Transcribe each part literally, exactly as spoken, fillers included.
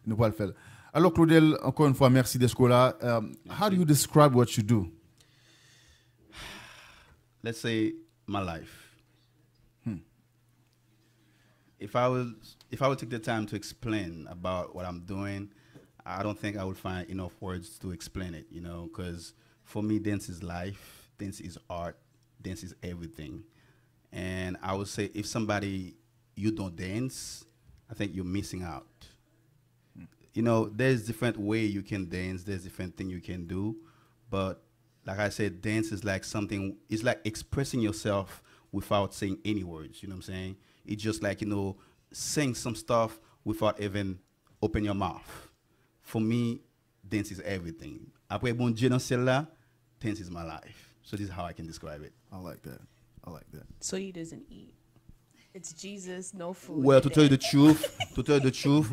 Nou pral fè l. Alò, Claudel, encore une fois, merci d'être là. Um, how do you describe what you do? Let's say my life. If I was, if I would take the time to explain about what I'm doing, I don't think I would find enough words to explain it. You know, because for me, dance is life, dance is art, dance is everything. And I would say if somebody you don't dance, I think you're missing out. You know, there's different way you can dance, there's different thing you can do, but like I said, dance is like something, it's like expressing yourself without saying any words, you know what I'm saying? It's just like, you know, saying some stuff without even open your mouth. For me, dance is everything. Apre Bondye nan syèl la, dance is my life. So this is how I can describe it. I like that. I like that. So he doesn't eat. It's Jesus, no food. Well, to tell you the truth, to tell you the truth,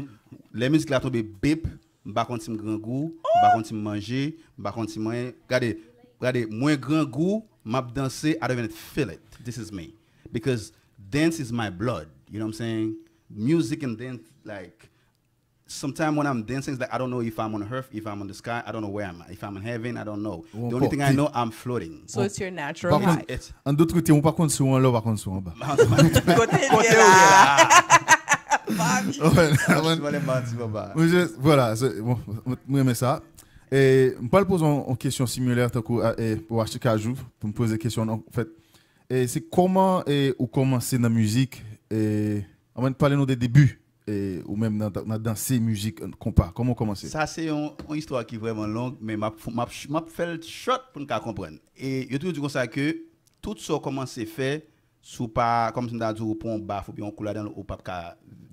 lè mizik la tonbe bip, m pa konn si m grangou, m pa konn si m manje, m pa konn si mwen. Gade, gade, mwen grangou, m ap danse, I don't even feel it. This is me. Because dance is my blood, you know what I'm saying? Music and dance, like, sometimes when I'm dancing, it's like I don't know if I'm on earth, if I'm on the sky, I don't know where I'm at. If I'm in heaven, I don't know. The only thing I know, I'm floating. So it's your natural high. It's An dot kote, ou pa konn si w anlè, ou pa konn si w anba. Kote l ye la. Mwen lè manti papa. Mwen jis, vwala, se- bon, mwen renmen sa. E, m pral poze yon, yon kesyon similè tankou e, pou Ashika Jou, pou m poze kesyon an fèt. E, se kòman e, ou kòmanse nan mizik? E, ann pale nou de debi e, ou menm nan, nan danse, mizik, konpa. Kòman ou kòmanse? Sa se yon, yon istwa ki vrèman long, men m ap, m ap, m ap fè l short pou n ka konprann. E yo toujou di konsa ke tout sa w kòmanse fè, si w pa, kòm si m ta di w, ou pran yon baf oubyen yon kou ladan l, ou p ap ka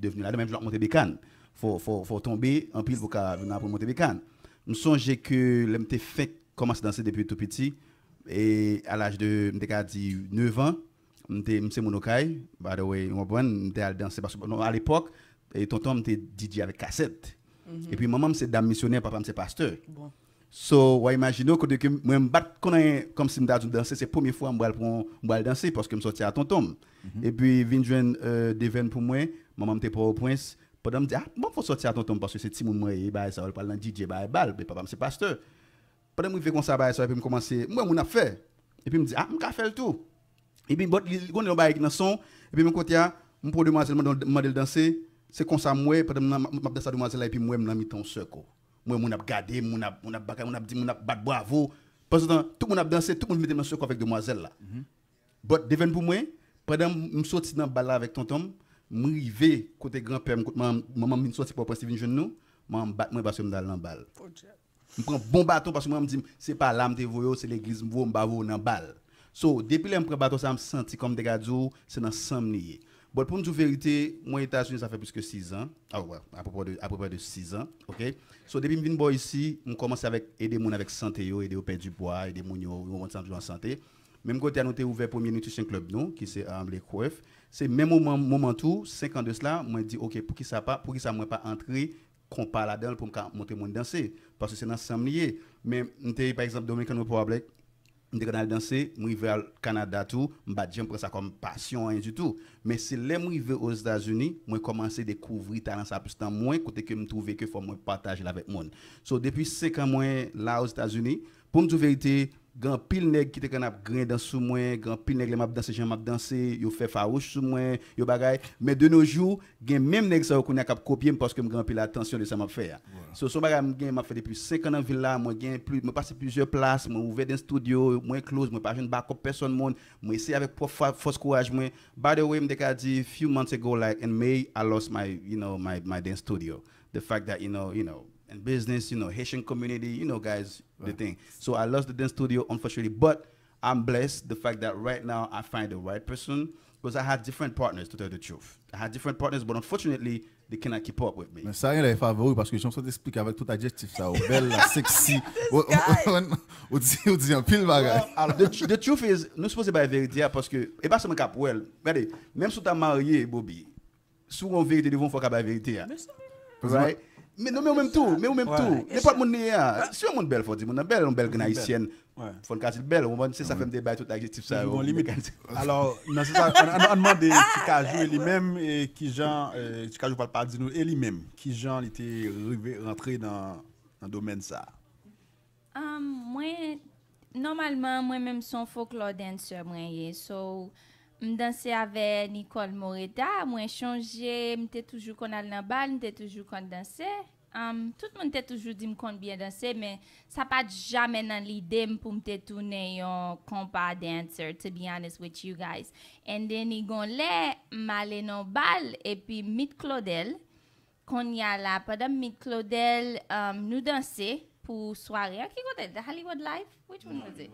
devni ladan, menm jan w ap monte bekàn. Fò, fò, fò w tonbe anpil pou w ka vin aprann monte bekàn. M sonje ke lè m te fenk kòmanse danse depi tou piti, e a laj de, m te ka di, nèf an, m te, m se moun Okay, by the way, w konprann, m te al danse, paske non, a lepòk, e tonton m te D J avèk kasèt. Epi manman m se dam misyonè, papa m se pastè. Bon. So, w a imajine w, kote ke mwen m pa t konn anyen, kòm si m ta di w danse, se premye fwa m pral pran, m pral danse, paske m sòti a tonton m. Epi vin jwenn e, Deven pou mwen, manman m te Pòtoprens, pandan m di, ah, bon, fò sòti a tonton m, paske se timoun mwen ye, bagay sa yo, l pral nan D J, bagay bal, men papa m se pastè. Pandan m rive konsa, bagay sa yo, epi m kòmanse, m wè moun ap fè. Epi m di, ah, m ka fè l tou. Epi bòt li, li konnen yon bagay ki nan son, epi menm kote a, m pran demwazèl, m mande, m mande l danse, se konsa m wè, pandan m nan, m ap danse a demwazèl la, epi m wè m nan mitan yon sèko. M wè moun ap gade m, moun ap, moun ap bagay, moun ap di, moun ap bat bwavo. Pandansetan, tout moun ap danse, tout moun mete m nan sèko avèk demwazèl la. But Deven pou mwen, pandan m soti nan bal la avèk tonton m, m rive kote granpè m, kote manman m, manman m vin soti Pòtoprens, li vin jwenn nou, manman m bat mwen paske m t al nan bal. M pran bon baton paske mwen m di m, se pa la m te voye w, se legliz m voye w, m pa voye w nan bal. So, depi lè m pran baton sa, m santi kòm m te ka di w, se nan san m li ye. But pou m di w verite, mwen Etazini, sa fè plis ke sis an. Ah, well, à peu près de, à peu près de sis an, ok? So, depi m vin bò isi, m kòmanse avèk ede moun avèk sante yo, ede yo pèdi pwa, ede moun yo, yo konn sa m di w an sante. Menm kote a, nou te ouvè premye Nutrition Club nou, ki se um, Le Coef. Se menm moman, moman tou, senk an de sila, mwen di, ok, poukisa pa, poukisa mwen pa antre konpa ladan l pou m ka montre moun danse. Paske se nan san m li ye. Men m te, pa egzanp, Dominican Republic, m te konn al danse, m rive al Kanada tou, m pa t janm pran sa kòm pasyon, anyen ditou. Men se lè m rive Ozetazini, mwen kòmanse dekouvri talan sa plis nan mwen, kote ke m twouve ke fò mwen pataje l avèk moun. So, depi senk an mwen la Ozetazini, pou m di w verite, gen anpil nèg ki te konn ap griyen dans sou mwen, gen anpil nèg lè m ap danse, jan m ap danse, yo fè fawouch sou mwen, yo bagay. Men de nos jours, gen menm nèg sa yo kounye a k ap kopye m paske m gen anpil atansyon de sa m ap fè a. So, se yon bagay m gen, m ap fè depi senk an nan vil la, mwen gen pli, mwen pase plizyè plas, mwen ouvè dance studio, mwen close, mwen pa jwenn backup pèsòn moun, mwen eseye avèk pwòp fwa- fòs kouraj mwen. By the way, m te ka di, few months ago, like in May, I lost my, you know, my, my dance studio. The fact that, you know, you know, in business, you know, Haitian community, you know, guys, the thing. So I lost the dance studio, unfortunately, but I'm blessed the fact that right now I find the right person because I had different partners, to tell you the truth. I had different partners, but unfortunately, they cannot keep up with me. Men sa gen lè e favè wi, paske jan w sot esplike avèk tout adjektif sa yo, bèl la, sexy. Ou, ou, ou, ou di, ou di anpil bagay. The, the truth is, nou sipoze bay verite a paske e pa sèlman k ap wè l. Gade, menm si w ta marye, Bobby, si w gen yon verite devan w, fò w ka bay verite a. Right? Men non, men ou menm tou, men ou menm tou. Nenpòt moun li ye a. Si yon moun bèl, fò di moun nan bèl, yon bèl grenn ayisyèn. Fò n ka di l bèl, ou konprann? Se sa fè m te bay tout adjektif sa yo. Alò, nan se sa, ann mande Ti Kajou e li menm, e kijan, Ti Kajou pral pa di nou, e li menm, kijan li te rive rantre nan domèn sa. Mwen, nòmalman, mwen menm se yon folklore dancer mwen ye. So, m danse avè Nicole Moreta, mwen chonje, m te toujou konn al nan bal, m te toujou konn danse. Um, tout moun te toujou di m konn byen danse, men sa pa t jamè nan lide m pou m te tounen yon konpa dancer, to be honest with you guys. And then, i gon lè, m ale nan bal, epi m meet Claudel. Kounye a la, pandan m meet Claudel, um, nou danse pou sware an. Ki kote? The Hollywood Life? Which one was it?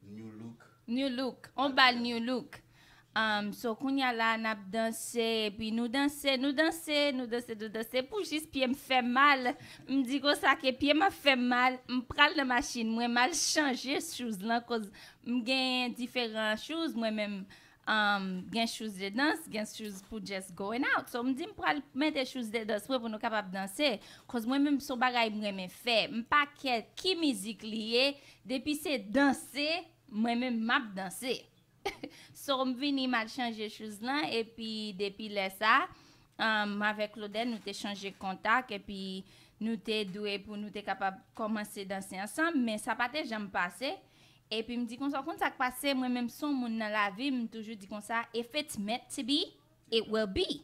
New Look. New Look. On bal New Look. Um, so, kounye a la, n ap danse, epi nou danse, nou danse, nou danse, nou danse, pou jis pye m fè m mal. M di konsa ke pye m ap fè m mal, m pral nan machin mwen, m al chanje shoes lan, koz m gen diferan shoes, mwen menm, um, gen shoes de dans, gen shoes pou just going out. So, m di m pral mete shoes de dans mwen pou nou kapab danse, koz mwen menm se yon bagay m renmen fè. M pa kè ki mizik li ye, depi se danse, mwen menm m ap danse. So, m vini, m al chanje shoes lan, epi depi lè sa, um, m avèk Claudel, nou te chanje kontak, epi nou te dwe pou nou te kapab kòmanse danse ansanm, men sa pa te janm pase. Epi m di konsa, ou konn sa k pase, mwen menm se yon moun nan lavi, m toujou di konsa, if it's meant to be, it will be.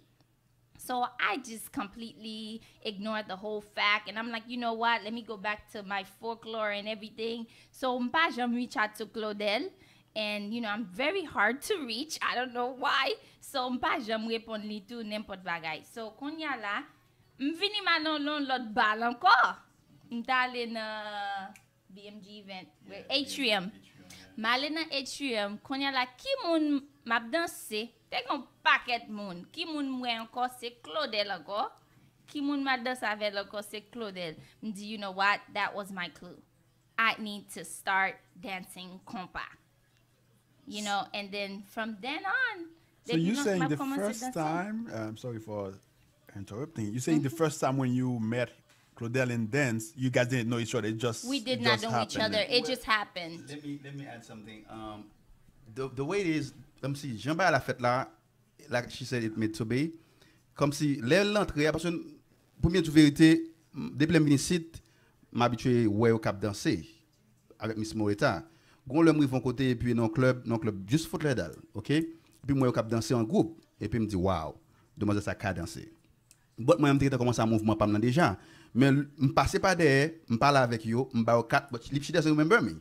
So I just completely ignored the whole fact, and I'm like, you know what? Let me go back to my folklore and everything. So m pa janm reach out to Claudel, and you know, I'm very hard to reach. I don't know why. So m pa janm reponn li tou nenpòt bagay. So kounye a la, m vini m al nan yon lòt bal ankò. M t ale nan B M G event, Atrium. M ale nan Atrium, kounye a la, ki moun m ap danse? Te gen yon pakèt moun. Ki moun m wè ankò? Se Claudel ankò. Ki moun m al danse avè l ankò? Se Claudel. M di, you know what? That was my clue. I need to start dancing konpa. You know, and then from then on, So you saying the first time, uh, I'm sorry for interrupting. You saying the first time when you met Claudel and dance, you guys didn't know each other. It just we did not know each other. It just happened. Let me let me add something. Um, the the way it is, kòmsi jan bagay la fèt la, like she said it meant to be. Kòmsi lè l antre a, paske premye di verite, depi lè m vin isit, m abitye wè yo k ap danse avèk Miss Moreta. Gon lè m rive yon kote epi nan yon klèb, nan yon klèb jis Fort Lauderdale, oke? Epi m wè yo k ap danse an gwoup, epi m di, waw, demwazèl sa ka danse. But mwen menm m te gentan kòmanse a mouvman pa m nan deja. Men m pase pa dèyè, m pale avèk yo, m ba yo kat, but li, she doesn't remember me.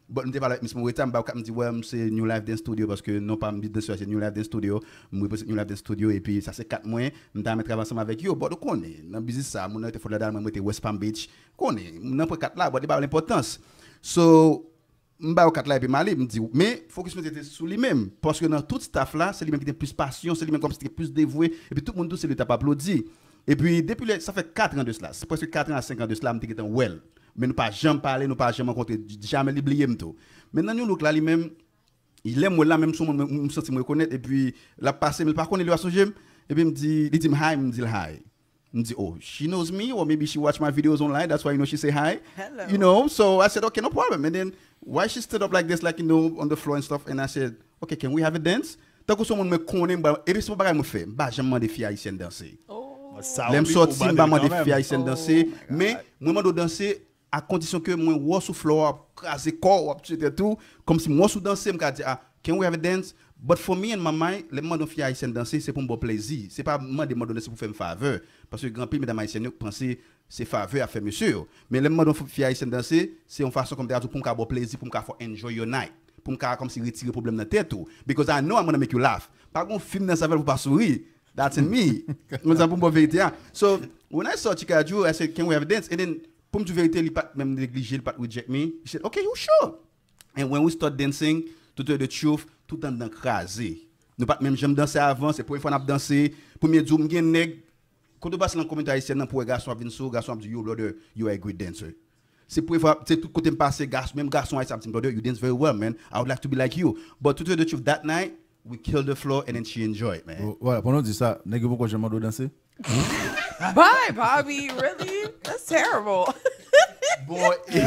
But m te pale avèk Miss Moreta, m ba yo kat, m di, well, m se New Life Dance Studio, paske non pa m, dansè se New Life Dance Studio, m reprezante New Life Dance Studio, epi sa se kat mwen, m ta renmen travay ansanm avèk yo. But ou konnen, nan biznis sa, moun nan rete Fort Lauderdale, mwen m rete West Palm Beach, konnen, m nan pran kat la, but li ba yo lenpòtans. So, m ba yo kat la epi m ale, m di, men fokis mwen te sou li menm, paske nan tout staff la, se li menm ki te plis pasyon, se li menm kòmsi ki te plis devwe, epi tout moun tou se li t ap aplodi. Epi depi lè, sa fè kat an de sila, se prèske kat an a senk an de sila, m te gentan wè l. Men nou pa janm pale, nou pa janm rankontre, jamè li bliye m tou. Men nan New Look la, li menm, lè m wè l la, menm si yon moun mwen, m santi m rekonèt, epi l ap pase, men l pa konnen, li pa sonje m, epi m di, li di m hi, m di l hi. M di, oh, she knows me, or maybe she watch my videos online, that's why you know she say hi. You know, so I said, okay, no problem. And then why she stood up like this, like, you know, on the floor and stuff, and I said, okay, can we have a dance? Tankou se yon moun mwen konnen, m ba, epi se yon bagay mwen fè, m pa janm mande fi ayisyèn danse. Lè m sòti, m pa mande fi ayisyèn danse, men mwen mande w danse a kondisyon ke mwen wè w sou floor, w ap kraze kò w, w ap tiye tèt ou, kòmsi m wè w sou danse, m ka di, ah, can we have a dance? But for me and my mind, lè m mande yon fi ayisyèn danse, se pou m ba w plezi. Se pa mande, mande w danse pou fè m favè. Paske gen anpil medam ayisyèn yo k panse se favè y ap fè mesye yo. Men lè m mande yon fi ayisyèn danse, se yon fason kòm ta di pou m ka ba w plezi, pou m ka fè w enjoy your night. Pou m ka kòmsi retire pwoblèm nan tèt ou. Because I know I'm gonna make you laugh. Pa gon fim nan sa fè l pou pa souri. That's in me. Mwen sa pou m ba w verite a. So, when I saw Chikaju, I said, can we have a dance? And then, pou m di w verite, li pa t menm neglije, li pa t reject me. He said, okay, you sure? And when we start dancing, to tell the truth, tout anndan kraze. Nou pa t menm janm danse avan, se premye fwa n ap danse. Premye di w, m gen nèg, kote w pase nan kominote ayisyèn nan, pou wè gason ap vin sou ou, gason ap di, yo, brother, you are a great dancer. Se premye fwa, se tout kote m pase, gas, menm gason ayisyen ap di m, brother, you dance very well, man. I would like to be like you. But to tell the truth, that night, we killed the floor and then she enjoyed, man. Voilà, pandan w di sa, nèg yo poko janm mande w danse? Bye, Bobby. Really? That's terrible. Bon, e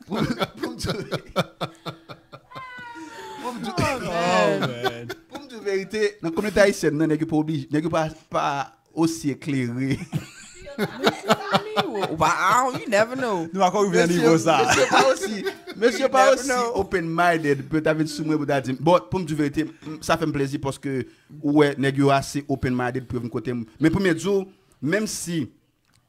pou pou m di pou m di Oh, man. pou m di verite, nan kominote ayisyèn nan, nèg yo pa oblije, nèg yo pa pa osi eklere. Wow, you never know. Nou pa ka rive nan nivo sa. Mesye pa osi mesye pa never osi know. Open minded pou ta vin sou mwen pou ta di m. Bon, pou m di verite, m- sa fè m plezi paske ou wè nèg yo ase open minded pou yo vin kote m. Men pou m di w, menm si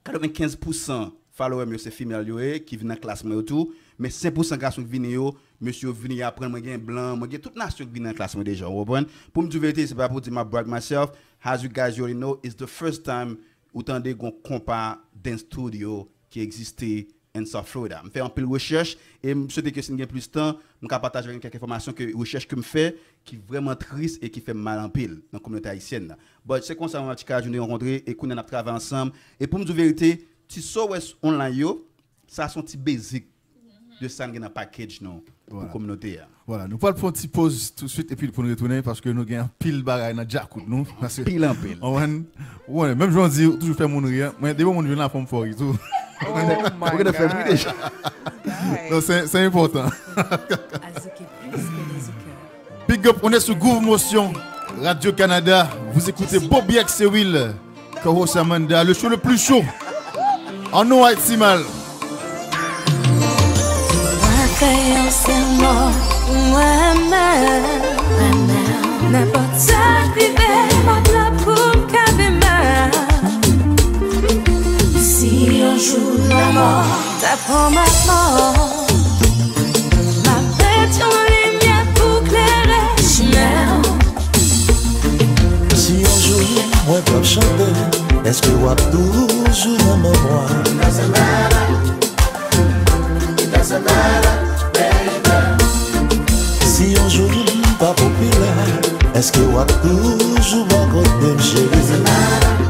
katrevenkenz pousan follower m yo se female yo ye ki vin nan klas mwen yo tou, men senk pousan gason ki vini yo, mesye yo vini aprann mwen gen blan, mwen gen tout nasyon ki vini nan klas mwen deja, ou konprann? Pou m di verite, se pa pou di m ap brag myself, as you guys already know, it's the first time ou tande gon konpa dance studio ki egziste in South Florida. M fè anpil rechèch e m swete ke si n gen plis tan, m ka pataje avèk nou kèk enfòmasyon ke rechèch ke m fè ki vrèman tris e ki fè m mal anpil nan kominote ayisyèn nan. But se konsa mwen Matika Junior rankontre e kounye a n ap travay ansanm. E pou m di w verite, ti sa w wè online yo, sa se yon ti basic de sa n gen nan package nou pou kominote a. Voilà, nou pral fè yon ti poz touswit epi pou n retounen paske nou gen anpil bagay nan djakout nou. Paske Pil anpil. Owen, Owen, menm jan w di, ou toujou fè moun ri an. Mwen, depi moun vin la, fò m fò ri tou. Oh my Ou gentan fè bri God. Deja. Non, c'est c'est important. Azoke plus que les Zucker. Big up, on est sous Groove Motion, Radio Canada. Vous écoutez Bobby Axel, Kahosa Manda, le show le plus chaud. En non Haïti mal. Mwen fè yon sèl mo pou mwen menm. Nenpòt sa k rive, m ap la pou m kanpe menm. Si yon jou lanmò ta pran m ak mò, m ap ret yon limyè pou klere chimen w. Si yon jou mwen p ap chante, èske w ap toujou nan memwa? Si yon jou m pa popilè, èske w ap toujou bò kote m, cheri?